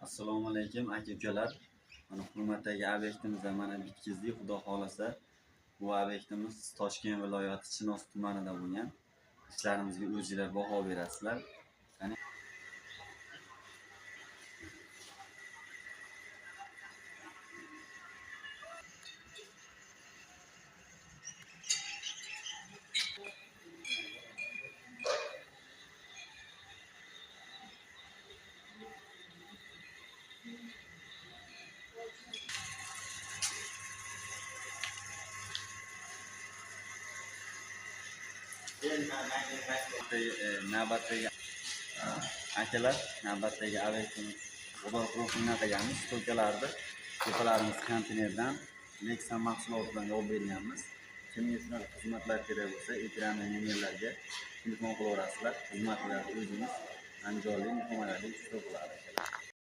Assalomu alaykum aka-ukalar. Mana hurmatdagi obyektimizda mana bitkizdik, Xudo xolasa. Bu obyektimiz Toshkent viloyati Chinoz tumanida bo'lgan. Ishlarimizga o'zingizlar baho berasizlar. Navbatdagi akalar, navbatdagi obyektimiz g'ubor qilganmiz, stokalarni tepalarimiz konteynerdan Nexan mahsuloti bilan yopib berganmiz. Kimga shunaqa xizmatlar kerak bo'lsa, ekranda nomerlarga telefon qilaverasizlar. Xizmatlarni o'zimiz andijonlik muhomalalik usta qiladi.